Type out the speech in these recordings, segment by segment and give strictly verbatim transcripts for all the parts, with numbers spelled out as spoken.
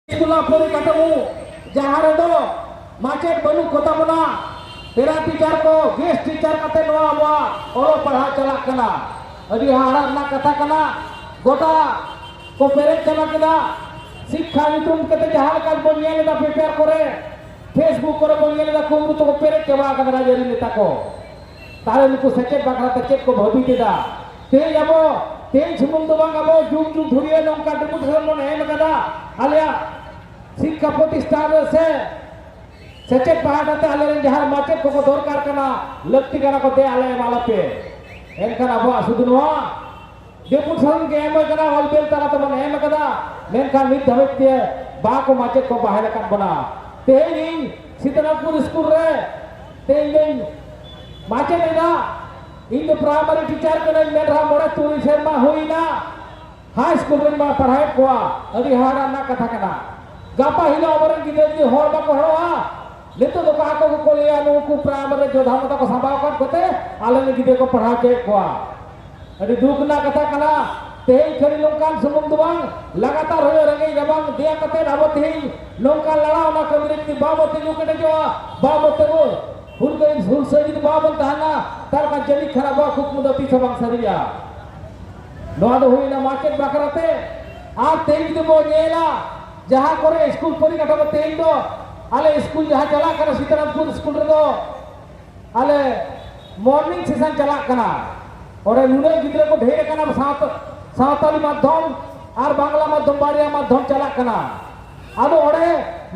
School ᱨᱮᱱᱟᱜ ᱯᱚᱨᱤᱠᱟᱴᱷᱟᱢᱳ, ᱡᱟᱦᱟᱸ ᱨᱮᱫᱚ ᱢᱟᱪᱮᱫ ᱵᱟᱹᱱᱩᱜ ᱠᱚᱛᱟ ᱵᱚᱱᱟ, ᱯᱮᱨᱟ ᱴᱤᱪᱟᱨ ᱠᱚ, ᱜᱮᱥᱴ ᱴᱤᱪᱟᱨ ᱠᱟᱛᱮ ᱱᱚᱣᱟ ᱟᱵᱚᱣᱟᱜ ᱚᱞᱚᱜ ᱯᱟᱲᱦᱟᱣ ᱪᱟᱞᱟᱜ ᱠᱟᱱᱟ᱾ ᱟᱹᱰᱤ ᱦᱟᱦᱟᱲᱟᱜ ᱨᱮᱱᱟᱜ ᱠᱟᱛᱷᱟ ᱠᱟᱱᱟ᱾ ᱜᱚᱴᱟ ᱠᱚ ᱯᱮᱨᱮᱡ ᱪᱟᱵᱟ ᱠᱮᱫᱟ᱾ ᱥᱤᱠᱠᱷᱟ ᱧᱩᱛᱩᱢ ᱠᱟᱛᱮ ᱡᱟᱦᱟᱸ ᱞᱮᱠᱟ ᱵᱚᱱ ᱧᱮᱞ ᱮᱫᱟ ᱯᱮᱯᱟᱨ ᱠᱚᱨᱮ, Facebook ᱠᱚᱨᱮ ᱵᱚᱱ ᱧᱮᱞ ᱮᱫᱟ, ᱠᱩᱢᱵᱽᱲᱩ ᱛᱮᱠᱚ ᱯᱮᱨᱮᱡ ᱪᱟᱵᱟ ᱟᱠᱟᱫᱟ ᱨᱟᱡᱽᱟᱹᱨᱤ ᱱᱮᱛᱟ ᱠᱚ᱾ ᱛᱟᱦᱞᱮ ᱱᱩᱠᱩ ᱥᱮᱪᱮᱫ ᱵᱟᱠᱷᱨᱟ ᱛᱮ ᱪᱮᱫ ᱠᱚ ᱵᱷᱟᱹᱵᱤᱛ ᱮᱫᱟ? ᱛᱮᱦᱮᱧ ᱟᱵᱚ, ᱛᱮᱦᱮᱧ ᱥᱩᱢᱩᱝ ᱫᱚ ᱵᱟᱝ, ᱟᱵᱚ ᱡᱩᱜᱽ ᱡᱩᱜᱽ ᱫᱷᱩᱨᱤᱭᱟᱹ ᱱᱚᱝᱠᱟ ᱰᱮᱯᱩᱴᱮᱥᱚᱱ ᱵᱚᱱ ᱮᱢ ᱟᱠᱟᱫᱟ᱾ ᱟᱞᱮᱭᱟᱜ ᱥᱤᱠᱠᱷᱟ ᱯᱨᱚᱛᱤᱥᱴᱷᱟᱱ ᱨᱮ ᱥᱮ ᱥᱮᱪᱮᱫ ᱯᱟᱦᱴᱟ ᱛᱮ ᱟᱞᱮᱨᱮᱱ ᱡᱟᱦᱟᱸ ᱢᱟᱪᱮᱫ ᱠᱚᱠᱚ ᱫᱚᱨᱠᱟᱨ ᱠᱟᱱᱟ, ᱞᱟᱹᱠᱛᱤ ᱠᱟᱱᱟ ᱠᱚ, ᱫᱮ ᱟᱞᱮ ᱮᱢᱟ ᱞᱮᱯᱮ᱾ ᱮᱱᱠᱷᱟᱱ ᱟᱵᱚᱣᱟᱜ ᱥᱩᱫᱷᱩ ᱱᱚᱣᱟ ᱰᱮᱯᱩᱴᱮᱥᱚᱱ ᱜᱮ ᱮᱢ ᱟᱠᱟᱱᱟ, ᱚᱞ ᱵᱮᱞ ᱛᱟᱞᱟ ᱛᱮᱵᱚᱱ ᱮᱢ ᱟᱠᱟᱫᱟ, ᱢᱮᱱᱠᱷᱟᱱ ᱱᱤᱛ ᱫᱷᱟᱹᱵᱤᱡ ᱛᱮ ᱵᱟᱠᱚ ᱢᱟᱪᱮᱫ ᱠᱚ ᱵᱟᱦᱟᱞ ᱟᱠᱟᱫ ᱵᱚᱱᱟ᱾ ᱛᱮᱦᱮᱧ ᱤᱧ ᱥᱤᱛᱟᱱᱟᱛᱯᱩᱨ ᱥᱠᱩᱞ ᱨᱮ ᱛᱮᱦᱮᱧ ᱫᱚᱧ ᱢᱟᱪᱮᱫ ᱮᱱᱟ, ᱤᱧ ᱫᱚ ᱯᱨᱟᱭᱢᱟᱨᱤ ᱴᱤᱪᱟᱨ ᱠᱟᱹᱱᱟᱹᱧ, ᱢᱮᱱ ᱨᱮᱦᱚᱸ ᱢᱚᱬᱮ ᱛᱩᱨᱩᱭ ᱥᱮᱨᱢᱟ ᱦᱩᱭᱱᱟ ᱦᱟᱭ ᱥᱠᱩᱞ ᱨᱮᱧ ᱢᱟ ᱯᱟᱲᱦᱟᱣᱮᱫ ᱠᱚᱣᱟ᱾ ᱟᱹᱰᱤ ᱦᱟᱦᱟᱲᱟᱜ ᱨᱮᱱᱟᱜ ᱠᱟᱛᱷᱟ ᱠᱟᱱᱟ᱾ ᱜᱟᱯᱟ ᱦᱤᱞᱳᱜ ᱟᱵᱚᱨᱮᱱ ᱜᱤᱫᱽᱨᱟᱹ ᱡᱩᱫᱤ ᱦᱚᱲ ᱵᱟᱠᱚ ᱦᱚᱲᱚᱜᱼᱟ, ᱱᱤᱛᱚᱜ ᱫᱚ ᱟᱠᱚ ᱜᱮᱠᱚ ᱞᱟᱹᱭᱟ, "ᱱᱩᱠᱩ ᱯᱨᱟᱭᱢᱟᱨᱤ ᱨᱮ ᱡᱚᱫᱷᱟ ᱢᱚᱫᱷᱟ ᱠᱚ ᱥᱟᱢᱵᱟᱣ ᱟᱠᱟᱫ ᱠᱚᱛᱮ ᱟᱞᱮ ᱨᱮᱱ ᱜᱤᱫᱽᱨᱟᱹ ᱠᱚ ᱯᱟᱲᱦᱟᱣ ᱦᱚᱪᱚᱭᱮᱫ ᱠᱚᱣᱟ᱾" ᱟᱹᱰᱤ ᱫᱩᱠ ᱨᱮᱱᱟᱜ ᱠᱟᱛᱷᱟ ᱠᱟᱱᱟ᱾ ᱛᱮᱦᱮᱧ ᱠᱷᱟᱹᱞᱤ ᱱᱚᱝᱠᱟᱱ ᱥᱩᱢᱩᱝ ᱫᱚ ᱵᱟᱝ, ᱞᱟᱜᱟᱛᱟᱨ ᱦᱩᱭᱩᱜ ᱨᱮᱸᱜᱮᱡ ᱨᱟᱵᱟᱝ ᱫᱮᱭᱟ ᱠᱟᱛᱮ ᱟᱵᱚ ᱛᱮᱦᱮᱧ ᱱᱚᱝᱠᱟᱱ ᱞᱟᱲᱟᱣ ᱚᱱᱟ ᱠᱟᱹᱢᱤ ᱨᱮ ᱡᱩᱫᱤ ᱵᱟᱵᱚ ᱛᱤᱸᱜᱩ ᱠᱮᱴᱮᱡᱚᱜᱼᱟ, ᱵᱟᱵᱚ ᱛᱤᱸᱜᱩ ᱦᱩᱞᱜᱟᱹᱨᱤᱭᱟᱹ ᱦᱩᱞᱥᱟᱹᱭ ᱡᱩᱫᱤ ᱵᱟᱵᱚᱱ ᱛᱟᱦᱮᱱᱟ, ᱛᱟᱦᱚᱞᱮ ᱠᱷᱟᱱ ᱡᱟᱹᱱᱤᱡ ᱠᱷᱟᱱ ᱟᱵᱚᱣᱟᱜ ᱠᱩᱠᱢᱩ ᱫᱚ ᱛᱤᱥ ᱦᱚᱸ ᱵᱟᱝ ᱥᱟᱹᱨᱤᱜᱼᱟ᱾ ᱱᱚᱣᱟ ᱫᱚ ᱦᱩᱭᱱᱟ ᱢᱟᱪᱮᱫ ᱵᱟᱠᱷᱨᱟ ᱛᱮ᱾ ᱟᱨ ᱛᱮᱦᱮᱧ ᱡᱩᱫᱤ ᱵᱚ ᱧᱮᱞᱟ, ᱡᱟᱦᱟᱸ ᱠᱚᱨᱮ ᱥᱠᱩᱞ ᱯᱚᱨᱤᱠᱟᱴᱷᱟᱢᱳ ᱛᱮᱦᱮᱧ ᱫᱚ ᱟᱞᱮ ᱥᱠᱩᱞ ᱡᱟᱦᱟᱸ ᱪᱟᱞᱟᱜ ᱠᱟᱱᱟ ᱥᱤᱛᱟᱨᱟᱢᱯᱩᱨ ᱥᱠᱩᱞ ᱨᱮᱫᱚ ᱟᱞᱮ ᱢᱚᱨᱱᱤᱝ ᱥᱮᱥᱚᱱ ᱪᱟᱞᱟᱜ ᱠᱟᱱᱟ᱾ ᱚᱸᱰᱮ ᱱᱩᱱᱟᱹᱜ ᱜᱤᱫᱽᱨᱟᱹ ᱠᱚ ᱰᱷᱮᱨ ᱟᱠᱟᱱᱟ, ᱥᱟᱶᱛᱟ-, ᱥᱟᱶᱛᱟᱞᱤ ᱢᱟᱫᱽᱫᱷᱚᱢ ᱟᱨ ᱵᱟᱝᱞᱟ ᱢᱟᱫᱽᱫᱷᱚᱢ ᱵᱟᱨᱭᱟ ᱢᱟᱫᱽᱫᱷᱚᱢ ᱪᱟᱞᱟᱜ ᱠᱟᱱᱟ᱾ ᱟᱫᱚ ᱚᱸᱰᱮ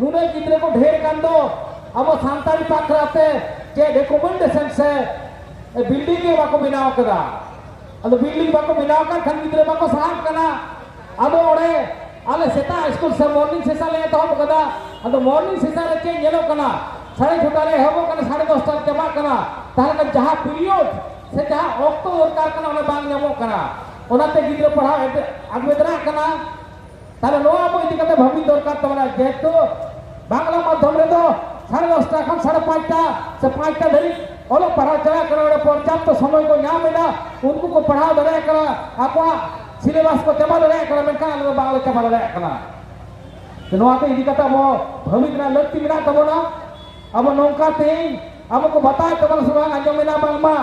ᱱᱩᱱᱟᱹᱜ ᱜᱤᱫᱽᱨᱟᱹ ᱠᱚ ᱰᱷᱮᱨ ᱟᱠᱟᱱ ᱫᱚ ᱟᱵᱚ ᱥᱟᱱᱛᱟᱲᱤ ᱵᱟᱠᱷᱨᱟ ᱛᱮ ᱪᱮᱫ ᱨᱮᱠᱚᱢᱮᱱᱰᱮᱥᱚᱱ ᱥᱮ ᱵᱤᱞᱰᱤᱝ ᱜᱮ ᱵᱟᱠᱚ ᱵᱮᱱᱟᱣ ᱠᱟᱫᱟ᱾ ᱟᱫᱚ ᱵᱤᱞᱰᱤᱝ ᱵᱟᱠᱚ ᱵᱮᱱᱟᱣ ᱠᱟᱱ ᱠᱷᱟᱱ ᱜᱤᱫᱽᱨᱟᱹ ᱵᱟᱠᱚ ᱥᱟᱦᱟᱜ ᱠᱟᱱᱟ᱾ ᱟᱫᱚ ᱚᱸᱰᱮ ᱟᱞᱮ ᱥᱮᱛᱟᱜ ᱥᱠᱩᱞ ᱥᱮ ᱢᱚᱨᱱᱤᱝ ᱥᱮᱥᱚᱱ ᱞᱮ ᱮᱛᱚᱦᱚᱵ ᱠᱟᱫᱟ᱾ ᱟᱫᱚ ᱢᱚᱨᱱᱤᱝ ᱥᱮᱥᱚᱱ ᱨᱮ ᱪᱮᱫ ᱧᱮᱞᱚᱜ ᱠᱟᱱᱟ, ᱥᱟᱲᱮ ᱪᱷᱚᱴᱟ ᱨᱮ ᱮᱦᱚᱵᱚᱜ ᱠᱟᱱᱟ, ᱥᱟᱲᱮ ᱫᱚᱥᱴᱟ ᱨᱮ ᱪᱟᱵᱟᱜ ᱠᱟᱱᱟ᱾ ᱛᱟᱦᱞᱮ ᱠᱷᱟᱱ ᱡᱟᱦᱟᱸ ᱯᱤᱨᱤᱭᱚᱰ ᱥᱮ ᱡᱟᱦᱟᱸ ᱚᱠᱛᱚ ᱫᱚᱨᱠᱟᱨ ᱠᱟᱱᱟ, ᱚᱱᱟ ᱵᱟᱝ ᱧᱟᱢᱚᱜ ᱠᱟᱱᱟ᱾ ᱚᱱᱟᱛᱮ ᱜᱤᱫᱽᱨᱟᱹ ᱯᱟᱲᱦᱟᱣ ᱮᱴ-, ᱟᱴᱵᱮᱫᱨᱟᱜ ᱠᱟᱱᱟ᱾ ᱛᱟᱦᱞᱮ ᱱᱚᱣᱟ ᱟᱵᱚ ᱤᱫᱤ ᱠᱟᱛᱮ ᱵᱷᱟᱹᱵᱤᱛ ᱫᱚᱨᱠᱟᱨ ᱛᱟᱵᱚᱱᱟ, ᱡᱮᱦᱮᱛᱩ ᱵᱟᱝᱞᱟ ᱢᱟᱫᱽᱫᱷᱚᱢ ᱨᱮᱫᱚ ᱥᱟᱲᱮ ᱫᱚᱥᱴᱟ ᱠᱷᱚᱱ ᱥᱟᱲᱮ ᱯᱟᱸᱪᱴᱟ ᱥᱮ ᱯᱟᱸᱪᱴᱟ ᱫᱷᱟᱹᱨᱤᱡ ᱚᱞᱚᱜ ᱯᱟᱲᱦᱟᱣ ᱪᱟᱞᱟᱜ ᱠᱟᱱᱟ, ᱚᱸᱰᱮ ᱯᱚᱨᱡᱟᱯᱛᱚ ᱥᱚᱢᱚᱭ ᱠᱚ ᱧᱟᱢ ᱮᱫᱟ, ᱩᱱᱠᱩ ᱠᱚ ᱯᱟᱲᱦᱟᱣ ᱫᱟᱲᱮᱭᱟᱜ ᱠᱟᱱᱟ, ᱟᱠᱚᱣᱟᱜ ᱥᱤᱞᱮᱵᱟᱥ ᱠᱚ ᱪᱟᱵᱟ ᱫᱟᱲᱮᱭᱟᱜ ᱠᱟᱱᱟ, ᱢᱮᱱᱠᱷᱟᱱ ᱟᱞᱮ ᱫᱚ ᱵᱟᱝᱞᱮ ᱪᱟᱵᱟ ᱫᱟᱲᱮᱭᱟᱜ ᱠᱟᱱᱟ᱾ ᱱᱚᱣᱟ ᱠᱚ ᱤᱫᱤ ᱠᱟᱛᱮ ᱟᱵᱚ ᱵᱷᱟᱹᱵᱤᱛ ᱨᱮᱱᱟᱜ ᱞᱟᱹᱠᱛᱤ ᱢᱮᱱᱟᱜ ᱛᱟᱵᱚᱱᱟ᱾ ᱟᱵᱚ ᱱᱚᱝᱠᱟ ᱛᱮᱦᱮᱧ ᱟᱵᱚ ᱠᱚ ᱵᱟᱛᱟᱣᱮᱫ ᱛᱟᱵᱚᱱᱟ ᱥᱮ ᱵᱟᱝ, ᱟᱸᱡᱚᱢ ᱢᱮᱱᱟᱜ ᱵᱟᱝᱢᱟ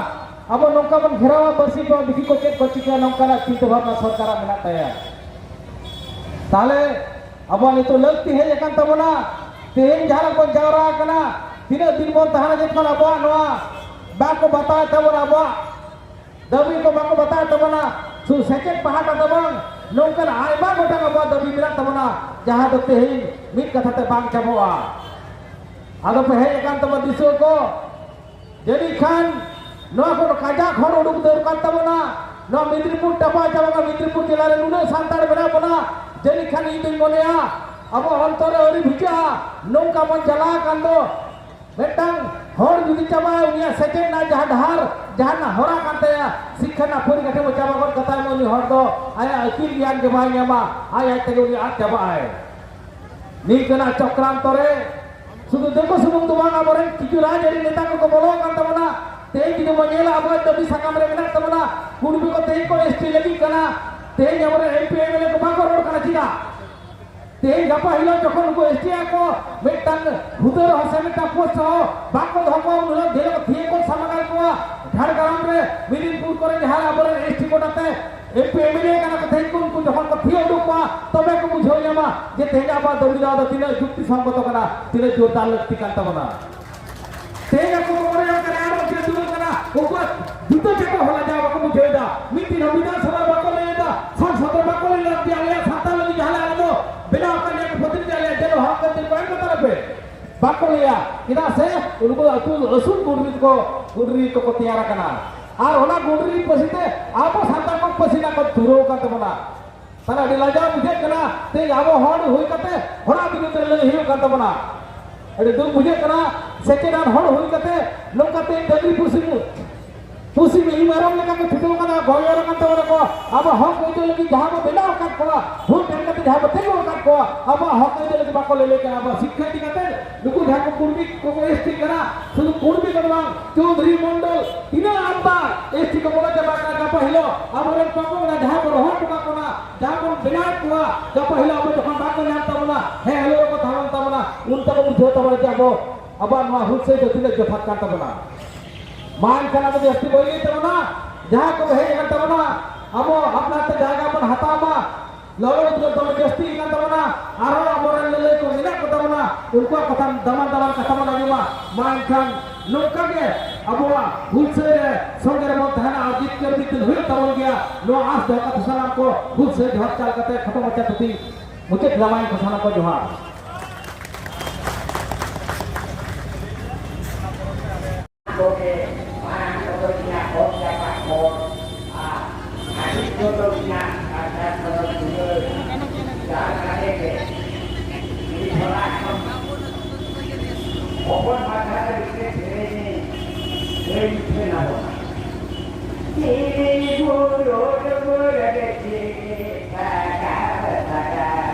ᱟᱵᱚ ᱱᱚᱝᱠᱟ ᱵᱚᱱ ᱜᱷᱮᱨᱟᱣᱟ ᱵᱟᱹᱥᱤ ᱠᱚ, ᱫᱤᱠᱩ ᱠᱚ ᱪᱮᱫ ᱠᱚ ᱪᱤᱠᱟᱹᱭᱟ, ᱱᱚᱝᱠᱟᱱᱟᱜ ᱪᱤᱱᱛᱟᱹ ᱵᱷᱟᱵᱽᱱᱟ ᱥᱚᱨᱠᱟᱨᱟᱜ ᱢᱮᱱᱟᱜ ᱛᱟᱭᱟ᱾ ᱛᱟᱦᱞᱮ ᱟᱵᱚᱣᱟᱜ ᱱᱤᱛᱚᱜ ᱞᱟᱹᱠᱛᱤ ᱦᱮᱡ ᱟᱠᱟᱱ ᱛᱟᱵᱚᱱᱟ, ᱛᱮᱦᱮᱧ ᱡᱟᱦᱟᱸ ᱨᱮ ᱵᱚᱱ ᱡᱟᱣᱨᱟ ᱟᱠᱟᱱᱟ, ᱛᱤᱱᱟᱹᱜ ᱫᱤᱱ ᱵᱚᱱ ᱛᱟᱦᱮᱱᱟ, ᱡᱚᱛᱚᱠᱷᱚᱱ ᱟᱵᱚᱣᱟᱜ ᱱᱚᱣᱟ ᱵᱟᱠᱚ ᱵᱟᱛᱟᱣᱮᱫ ᱛᱟᱵᱚᱱᱟ, ᱟᱵᱚᱣᱟᱜ ᱫᱟᱹᱵᱤ ᱠᱚ ᱵᱟᱠᱚ ᱵᱟᱛᱟᱣᱮᱫ ᱛᱟᱵᱚᱱᱟ, ᱥᱩᱫᱷᱩ ᱥᱮᱪᱮᱫ ᱯᱟᱦᱴᱟ ᱫᱚ ᱵᱟᱝ, ᱱᱚᱝᱠᱟᱱ ᱟᱭᱢᱟ ᱜᱚᱴᱟᱝ ᱟᱵᱚᱣᱟᱜ ᱫᱟᱹᱵᱤ ᱢᱮᱱᱟᱜ ᱛᱟᱵᱚᱱᱟ, ᱡᱟᱦᱟᱸ ᱫᱚ ᱛᱮᱦᱮᱧ ᱢᱤᱫ ᱠᱟᱛᱷᱟ ᱛᱮ ᱵᱟᱝ ᱪᱟᱵᱚᱜᱼᱟ᱾ ᱟᱫᱚ ᱯᱮ ᱦᱮᱡ ᱟᱠᱟᱱ ᱛᱟᱵᱚᱱᱟ ᱫᱤᱥᱩᱣᱟᱹ ᱠᱚ, ᱡᱟᱹᱱᱤᱡ ᱠᱷᱟᱱ ᱱᱚᱣᱟ ᱠᱷᱚᱱ ᱠᱟᱡᱟᱠ ᱦᱚᱲ ᱩᱰᱩᱠ ᱫᱚᱨᱠᱟᱨ ᱛᱟᱵᱚᱱᱟ᱾ ᱱᱚᱣᱟ ᱢᱮᱫᱽᱱᱤᱯᱩᱨ ᱴᱟᱯᱟ ᱪᱟᱵᱟ ᱠᱟᱱᱟ, ᱢᱮᱫᱽᱱᱤᱯᱩᱨ ᱡᱮᱞᱟ ᱨᱮ ᱱᱩᱱᱟᱹᱜ ᱥᱟᱱᱛᱟᱲ ᱢᱮᱱᱟᱜ ᱵᱚᱱᱟ, ᱡᱟᱹᱱᱤᱡ ᱠᱷᱟᱱ ᱤᱧ ᱫᱩᱧ ᱢᱚᱱᱮᱭᱟ ᱟᱵᱚ ᱚᱱᱛᱚᱨ ᱨᱮ ᱟᱹᱣᱨᱤ ᱵᱷᱤᱡᱟᱹᱜᱼᱟ᱾ ᱱᱚᱝᱠᱟ ᱵᱚᱱ ᱪᱟᱞᱟᱣ ᱟᱠᱟᱱ ᱫᱚ, ᱢᱤᱫᱴᱟᱝ ᱦᱚᱲ ᱡᱩᱫᱤ ᱪᱟᱵᱟᱭᱟ, ᱩᱱᱤᱭᱟᱜ ᱥᱮᱪᱮᱫ ᱨᱮᱱᱟᱜ ᱡᱟᱦᱟᱸ ᱰᱟᱦᱟᱨ, ᱡᱟᱦᱟᱱᱟᱜ ᱦᱚᱨᱟ ᱠᱟᱱ ᱛᱟᱭᱟ, ᱥᱤᱠᱠᱷᱟ ᱨᱮᱱᱟᱜ ᱯᱚᱨᱤᱠᱟᱴᱷᱟᱢᱳ ᱪᱟᱵᱟ ᱜᱚᱫ ᱠᱟᱛᱟᱭ ᱢᱟ, ᱩᱱᱤ ᱦᱚᱲ ᱫᱚ ᱟᱭᱟᱜ ᱟᱹᱠᱤᱞ ᱜᱮᱭᱟᱱ ᱜᱮ ᱵᱟᱭ ᱧᱟᱢᱟ, ᱟᱡ ᱟᱡ ᱛᱮᱜᱮ ᱩᱱᱤ ᱟᱫ ᱪᱟᱵᱟᱜᱼᱟᱭ᱾ ᱱᱤᱝᱠᱟᱹᱱᱟᱜ ᱪᱚᱠᱨᱟᱱᱛᱚ ᱨᱮ ᱥᱩᱫᱷᱩ ᱫᱤᱠᱩ ᱥᱩᱢᱩᱝ ᱫᱚ ᱵᱟᱝ, ᱟᱵᱚᱨᱮᱱ ᱠᱤᱪᱷᱩ ᱨᱟᱡᱽᱟᱹᱨᱤ ᱱᱮᱛᱟ ᱠᱚᱠᱚ ᱵᱚᱞᱚ ᱟᱠᱟᱱ ᱛᱟᱵᱚᱱᱟ᱾ ᱛᱮᱦᱮᱧ ᱡᱩᱫᱤ ᱵᱚᱱ ᱧᱮᱞᱟ, ᱟᱵᱚᱣᱟᱜ ᱫᱟᱹᱵᱤ ᱥᱟᱠᱟᱢ ᱨᱮ ᱢᱮᱱᱟᱜ ᱛᱟᱵᱚᱱᱟ, ᱠᱩᱲᱢᱤ ᱠᱚ ᱛᱮᱦᱮᱧ ᱠᱚ ᱮᱥ ᱴᱤ ᱞᱟᱹᱜᱤᱫ ᱠᱟᱱᱟ, ᱛᱮᱦᱮᱧ ᱟᱵᱚᱨᱮᱱ M P M L A ᱠᱚ ᱵᱟᱠᱚ ᱨᱚᱲ ᱠᱟᱱᱟ᱾ ᱪᱮᱫᱟᱜ? ᱛᱮᱦᱮᱧ ᱜᱟᱯᱟ ᱦᱤᱞᱳᱜ ᱡᱚᱠᱷᱚᱱ ᱩᱱᱠᱩ ᱮᱥ ᱴᱤ ᱟᱜ ᱠᱚ ᱢᱤᱫᱴᱟᱝ ᱦᱩᱫᱟᱹ ᱨᱮᱦᱚᱸ ᱥᱮ ᱢᱤᱫᱴᱟᱝ ᱯᱳᱥᱴ ᱨᱮᱦᱚᱸ ᱵᱟᱠᱚ ᱫᱚᱦᱚ ᱠᱚᱣᱟ, ᱩᱱ ᱦᱤᱞᱳᱜ ᱡᱮ ᱦᱤᱞᱳᱜ ᱛᱷᱤᱭᱟᱹ ᱠᱚ ᱥᱟᱢᱟᱜᱟᱞ ᱠᱚᱣᱟ ᱡᱷᱟᱲᱜᱨᱟᱢ ᱨᱮ, ᱢᱤᱫᱤᱱᱯᱩᱨ ᱠᱚᱨᱮ ᱡᱟᱦᱟᱸ ᱨᱮ ᱟᱵᱚᱨᱮᱱ ᱮᱥ ᱴᱤ ᱠᱚᱴᱟ ᱛᱮ M P M L A ᱠᱟᱱᱟ ᱠᱚ, ᱛᱮᱦᱮᱧ ᱠᱚ ᱩᱱᱠᱩ ᱡᱚᱠᱷᱚᱱ ᱠᱚ ᱛᱷᱤᱭᱟᱹ ᱩᱰᱩᱠ ᱠᱚᱣᱟ, ᱛᱚᱵᱮ ᱠᱚ ᱵᱩᱡᱷᱟᱹᱣ ᱧᱟᱢᱟ ᱡᱮ ᱛᱮᱦᱮᱧ ᱟᱵᱚᱣᱟᱜ ᱫᱟᱹᱵᱤ ᱫᱟᱣ ᱫᱚ ᱛᱤᱱᱟᱹᱜ ᱡᱩᱠᱛᱤ ᱥᱚᱝᱜᱚᱛᱚ ᱠᱟᱱᱟ, ᱛᱤᱱᱟᱹᱜ ᱡᱳᱨᱫᱟᱨ ᱞᱟᱹᱠᱛᱤ ᱠᱟᱱ ᱛᱟᱵᱚᱱᱟ᱾ ᱛᱮᱦᱮᱧ ᱟᱠᱚ ᱠᱚ ᱢᱚᱱᱮ ᱠᱟᱱᱟ ᱟᱨ ᱪᱮᱫ ᱫᱩᱲᱩᱵ ᱠᱟᱱᱟ, ᱩᱱᱠᱩᱣᱟᱜ ᱡᱩᱛᱟᱹ ᱪᱟᱯᱟ ᱦᱚᱸ ᱞᱟᱡᱟᱣ ᱵᱟᱠᱚ ᱵᱩᱡᱷᱟᱹᱣ ᱮᱫᱟ᱾ ᱢᱤᱫ ᱫᱤᱱ ᱦᱚᱸ ᱵᱤᱫᱷᱟᱱ ᱥᱚᱵᱷᱟ ᱵᱟᱠᱚ ᱞᱟᱹᱭ ᱮᱫᱟ, ᱥᱚᱝᱥᱚᱫ ᱨᱮ ᱵᱟᱠᱚ ᱞᱟᱹᱭ ᱮᱫᱟ ᱡᱮ ᱟᱞᱮᱭᱟᱜ ᱥᱟᱱᱛᱟᱲ ᱞᱟᱹᱜᱤᱫ ᱡᱟᱦᱟᱸ ᱞᱮ ᱟᱞᱮ ᱫᱚ ᱵᱮᱱᱟᱣ ᱟᱠᱟᱫ ᱞᱮᱭᱟ ᱠᱚ, ᱯᱨᱚᱛᱤᱱᱤᱫᱷᱤ ᱟᱞᱮᱭᱟᱜ ᱡᱮᱱᱚ ᱦᱚᱠ ᱟᱹᱭᱫᱟᱹᱨ ᱠᱚ ᱮᱢ ᱠᱟᱛᱟ ᱞᱮᱯᱮ᱾ ᱵᱟᱠᱚ ᱞᱟᱹᱭᱟ, ᱪᱮᱫᱟᱜ ᱥᱮ ᱩᱱᱠᱩ ᱟᱹᱛᱩ ᱟᱹᱥᱩᱞ ᱜᱩᱸᱰᱨᱤ ᱠᱚ, ᱜᱩᱸᱰᱨᱤ ᱠᱚᱠᱚ ᱛᱮᱭᱟᱨ ᱟᱠᱟᱱᱟ᱾ ᱟᱨ ᱚᱱᱟ ᱜᱩᱸᱰᱨᱤ ᱯᱟᱹᱥᱤ ᱛᱮ ᱟᱵᱚ ᱥᱟᱱᱛᱟᱲ ᱠᱚ ᱯᱟᱹᱥᱤ ᱨᱮᱱᱟᱜ ᱠᱚ ᱫᱷᱩᱨᱟᱹᱣ ᱟᱠᱟᱱ ᱛᱟᱵᱚᱱᱟ᱾ ᱛᱟᱦᱞᱮ ᱟᱹᱰᱤ ᱞᱟᱡᱟᱣ ᱵᱩᱡᱷᱟᱹᱜ ᱠᱟᱱᱟ, ᱛᱮᱦᱮᱧ ᱟᱵᱚ ᱦᱚᱲ ᱦᱩᱭ ᱠᱟᱛᱮ ᱦᱚᱲᱟᱜ ᱵᱤᱨᱩᱫᱷ ᱨᱮ ᱞᱟᱹᱲᱦᱟᱹᱭ ᱦᱩᱭᱩᱜ ᱠᱟᱱ ᱛᱟᱵᱚᱱᱟ᱾ ᱟᱹᱰᱤ ᱫᱩᱠ ᱵᱩᱡᱷᱟᱹᱜ ᱠᱟᱱᱟ, ᱥᱮᱪᱮᱫ ᱟᱱ ᱦᱚᱲ ᱦᱩᱭ ᱠᱟᱛᱮ ᱱᱚᱝᱠᱟ ᱛᱮᱦᱮᱧ ᱰᱟᱹᱝᱨᱤ ᱯᱩᱥᱤ ᱢᱩ-, ᱯᱩᱥᱤ ᱢᱤᱦᱩ ᱢᱮᱨᱚᱢ ᱞᱮᱠᱟ ᱠᱚ ᱪᱷᱩᱴᱟᱹᱣ ᱠᱟᱱᱟ, ᱜᱚᱭᱚᱨ ᱟᱠᱟᱱ ᱛᱟᱵᱚᱱᱟ ᱠᱚ᱾ ᱟᱵᱚ ᱦᱚᱠ ᱟᱹᱭᱫᱟᱹᱨ ᱞᱟᱹᱜᱤᱫ ᱡᱟᱦᱟᱸ ᱵᱚ ᱵᱮᱱᱟᱣ ᱟᱠᱟᱫ ᱠᱚᱣᱟ, ᱵᱷᱳᱴ ᱮᱢ ᱠᱟᱛᱮ ᱡᱟᱦᱟᱸ ᱠᱚ ᱛᱤᱸᱜᱩ ᱟᱠᱟᱫ ᱠᱚᱣᱟ, ᱟᱵᱚᱣᱟᱜ ᱦᱚᱠ ᱟᱹᱭᱫᱟᱹᱨᱤ ᱞᱟᱹᱜᱤᱫ ᱵᱟᱠᱚ ᱞᱟᱹᱲᱦᱟᱹᱭ ᱠᱟᱱᱟ, ᱟᱵᱚᱣᱟᱜ ᱥᱤᱠᱠᱷᱟ ᱤᱫᱤ ᱠᱟᱛᱮ ᱱᱩᱠᱩ ᱡᱟᱦᱟᱸ ᱠᱚ ᱠᱩᱲᱢᱤ ᱠᱚᱠᱚ ᱮᱥ ᱴᱤ ᱠᱟᱱᱟ, ᱥᱩᱫᱷᱩ ᱠᱩᱲᱢᱤ ᱠᱚ ᱫᱚ ᱵᱟᱝ, ᱪᱳᱣᱫᱷᱩᱨᱤ ᱢᱚᱱᱰᱚᱞ, ᱛᱤᱱᱟᱹᱜ ᱟᱢᱫᱟ ᱮᱥ ᱴᱤ ᱠᱚ ᱵᱚᱞᱚ ᱪᱟᱵᱟ ᱟᱠᱟᱱᱟ᱾ ᱜᱟᱯᱟ ᱦᱤᱞᱳᱜ ᱟᱵᱚᱨᱮᱱ ᱯᱚᱯᱚᱝᱲᱟ ᱡᱟᱦᱟᱸ ᱵᱚᱱ ᱨᱚᱦᱚᱲ ᱦᱚᱴᱚ ᱠᱟᱜ ᱠᱟᱱᱟ, ᱡᱟᱦᱟᱸ ᱵᱚᱱ ᱵᱮᱱᱟᱣᱮᱫ ᱠᱚᱣᱟ, ᱜᱟᱯᱟ ᱦᱤᱞᱳᱜ ᱟᱵᱚ ᱡᱚᱠᱷᱚᱱ ᱵᱟᱠᱚ ᱧᱟᱢ ᱛᱟᱵᱚᱱᱟ, ᱦᱮᱸ ᱦᱤᱞᱳᱜ ᱨᱮᱠᱚ ᱛᱟᱦᱮᱱ ᱛᱟᱵᱚᱱᱟ, ᱩᱱ ᱛᱟᱠᱚ ᱵᱩᱡᱷᱟᱹᱣ ᱛᱟᱵᱚᱱᱟ ᱡᱮ ᱟᱵᱚ ᱟᱵᱚᱣᱟᱜ ᱱᱚᱣᱟ ᱦᱩᱞᱥᱟᱹᱭ ᱫᱚ ᱛᱤᱱᱟᱹᱜ ᱡᱚᱛᱷᱟᱛ ᱠᱟᱱ ᱛᱟᱵᱚᱱᱟ᱾ ᱢᱟ ᱮᱱᱠᱷᱟᱱ ᱟᱵᱚ ᱡᱟᱹᱥᱛᱤ ᱵᱟᱹᱭ ᱞᱟᱹᱭ ᱛᱟᱵᱚᱱᱟ, ᱡᱟᱦᱟᱸᱭ ᱠᱚ ᱦᱮᱡ ᱟᱠᱟᱱ ᱛᱟᱵᱚᱱᱟ, ᱟᱵᱚ ᱟᱯᱱᱟᱨ ᱛᱮ ᱡᱟᱭᱜᱟ ᱵᱚᱱ ᱦᱟᱛᱟᱣ ᱢᱟ, ᱞᱚᱞᱚ ᱩᱫᱽᱜᱟᱹᱨ ᱫᱚᱢᱮ ᱡᱟᱹᱥᱛᱤ ᱟᱠᱟᱱ ᱛᱟᱵᱚᱱᱟ, ᱟᱨᱦᱚᱸ ᱟᱵᱚᱨᱮᱱ ᱞᱟᱹᱞᱟᱹᱭ ᱠᱚ ᱢᱮᱱᱟᱜ ᱠᱚ ᱛᱟᱵᱚᱱᱟ, ᱩᱱᱠᱩᱣᱟᱜ ᱠᱟᱛᱷᱟ ᱫᱟᱢᱟᱱ ᱫᱟᱢᱟᱱ ᱠᱟᱛᱷᱟ ᱵᱚᱱ ᱟᱸᱡᱚᱢᱟ᱾ ᱢᱟ ᱮᱱᱠᱷᱟᱱ ᱱᱚᱝᱠᱟ ᱜᱮ ᱟᱵᱚᱣᱟᱜ ᱦᱩᱞᱥᱟᱹᱭ ᱨᱮ ᱥᱚᱸᱜᱮ ᱨᱮᱵᱚᱱ ᱛᱟᱦᱮᱱᱟ ᱟᱨ ᱡᱤᱛᱠᱟᱹᱨ ᱡᱤᱛᱠᱟᱹᱨ ᱦᱩᱭᱩᱜ ᱛᱟᱵᱚᱱ ᱜᱮᱭᱟ᱾ ᱱᱚᱣᱟ ᱟᱸᱥ ᱫᱚᱦᱚ ᱠᱟᱛᱮ ᱥᱟᱱᱟᱢ ᱠᱚ ᱦᱩᱞᱥᱟᱹᱭ ᱡᱚᱦᱟᱨ ᱪᱟᱞ ᱠᱟᱛᱮ ᱠᱷᱟᱴᱚ ᱢᱟᱪᱷᱟ ᱛᱷᱩᱛᱤ ᱢᱩᱪᱟᱹᱫ ᱞᱟᱢᱟᱭ ᱠᱚ ᱥᱟᱱᱟᱢ ᱠᱚ ᱡᱚᱦᱟᱨ᱾ ᱠᱚᱜᱮ ᱢᱟᱨᱟᱝ ᱠᱚᱫᱚ ᱤᱧᱟᱹᱜ ᱚᱞ ᱪᱟᱯᱟᱫ ᱠᱚ ᱟᱨ ᱟᱹᱰᱤ ᱠᱚᱫᱚ ᱤᱧᱟᱹᱜ ᱠᱟᱛᱷᱟ ᱠᱚᱫᱚ ᱫᱩᱞᱟᱹᱲ ᱡᱟᱦᱟᱸ ᱠᱟᱛᱮ ᱜᱮ ᱩᱱᱤ ᱛᱷᱚᱲᱟ ᱠᱷᱚᱱ ᱦᱚᱯᱚᱱ ᱢᱟᱪᱷᱟ ᱛᱮ ᱢᱤᱫᱴᱮᱱ ᱥᱮᱨᱮᱧ ᱞᱟᱹᱭ ᱩᱪᱷᱟᱹᱱ ᱟᱵᱚᱱᱟ᱾ ᱪᱤᱨᱤ ᱵᱩᱨᱩ ᱰᱩᱵᱩᱨ ᱨᱮ ᱪᱤᱨᱤ ᱥᱟᱜᱟᱫ ᱥᱟᱜᱟᱫ᱾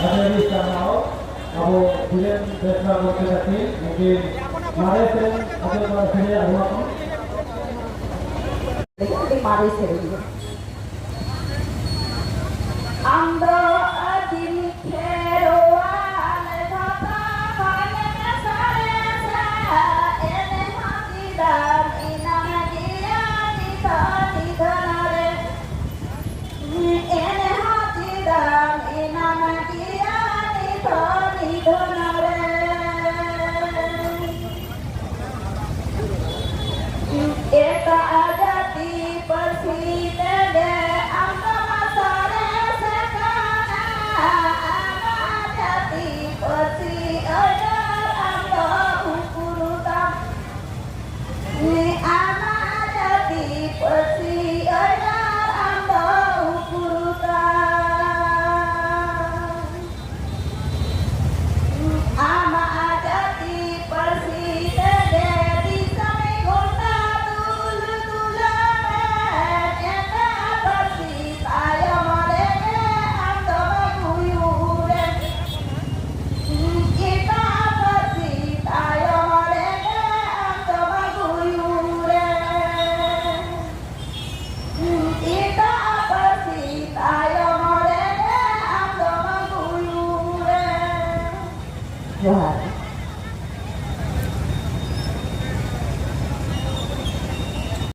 ᱟᱹᱰᱤ ᱟᱹᱰᱤ ᱥᱟᱨᱦᱟᱣ ᱟᱵᱚ ᱫᱷᱤᱨᱮᱱ ᱵᱮᱥᱨᱟ ᱜᱚᱢᱠᱮ ᱛᱟᱹᱠᱤᱱ, ᱱᱩᱠᱤᱱ ᱢᱟᱨᱮ ᱥᱮᱨᱮᱧ ᱟᱸᱡᱚᱢ ᱵᱟᱲᱟ ᱥᱮᱨᱮᱧ ᱟᱹᱜᱩ ᱟᱠᱚ᱾ ᱟᱹᱰᱤ ᱢᱟᱨᱮ ᱥᱮᱨᱮᱧ᱾ ᱟᱢ ᱫᱚ ᱟᱹᱫᱤᱢ ᱠᱷᱮᱨᱣᱟᱞ ᱫᱷᱟᱯᱟ ᱠᱷᱚᱱᱮᱢ ᱥᱚᱨᱮᱥᱟ, ᱮᱱᱦᱚᱸ ᱪᱮᱫᱟᱜ ᱮᱱᱟᱢ ᱜᱮᱭᱟ ᱱᱤᱛ ᱦᱚᱸ ᱱᱤᱫᱷᱟᱹᱱ ᱨᱮ? ᱮᱱᱦᱚᱸ ᱪᱮᱫᱟᱜ ᱮᱱᱟᱢ ᱜᱮᱭᱟ ᱱᱤᱛ ᱦᱚᱸ ᱱᱤᱫᱷᱟᱹᱱ ᱨᱮ? ᱮᱴᱟᱜ ᱡᱟᱹᱛᱤ ᱯᱟᱹᱨᱥᱤ ᱛᱮᱜᱮ ᱟᱢ ᱫᱚᱢ ᱥᱚᱨᱮᱥ ᱠᱟᱱᱟ᱾ ᱟᱢᱟᱜ ᱡᱟᱹᱛᱤ ᱯᱟᱹᱨᱥᱤ ᱟᱹᱭᱫᱟᱹᱨ ᱟᱢ ᱫᱚ ᱩᱠᱩᱨ ᱛᱟᱢ᱾ ᱟᱢᱟᱜ ᱡᱟᱹᱛᱤ ᱯᱟᱹᱨᱥᱤ ᱟᱹᱭᱫᱟᱹᱨ ᱟᱢ ᱫᱚ ᱩᱠᱩᱨ ᱛᱟᱢ᱾ ᱟᱢᱟᱜ ᱡᱟᱹᱛᱤ ᱯᱟᱹᱨᱥᱤ ᱛᱮᱜᱮ ᱫᱤᱥᱚᱢ ᱜᱚᱴᱟ ᱫᱩᱞ ᱫᱩᱞᱟᱹᱲ ᱢᱮ᱾ ᱮᱴᱟᱜ ᱯᱟᱹᱨᱥᱤ ᱛᱟᱭᱚᱢ ᱨᱮᱜᱮ ᱟᱢ ᱫᱚ ᱜᱩᱭᱩᱨ ᱮᱢ᱾ ᱮᱴᱟᱜ ᱯᱟᱹᱨᱥᱤ ᱛᱟᱭᱚᱢ ᱨᱮᱜᱮ ᱟᱢ ᱫᱚ ᱜᱩᱭᱩᱨ ᱮᱢ᱾ ᱮᱴᱟᱜ ᱯᱟᱹᱨᱥᱤ ᱛᱟᱭᱚᱢ ᱨᱮᱜᱮ ᱟᱢ ᱫᱚᱢ ᱜᱩᱭᱩᱨᱮ᱾ ᱡᱚᱦᱟᱨ᱾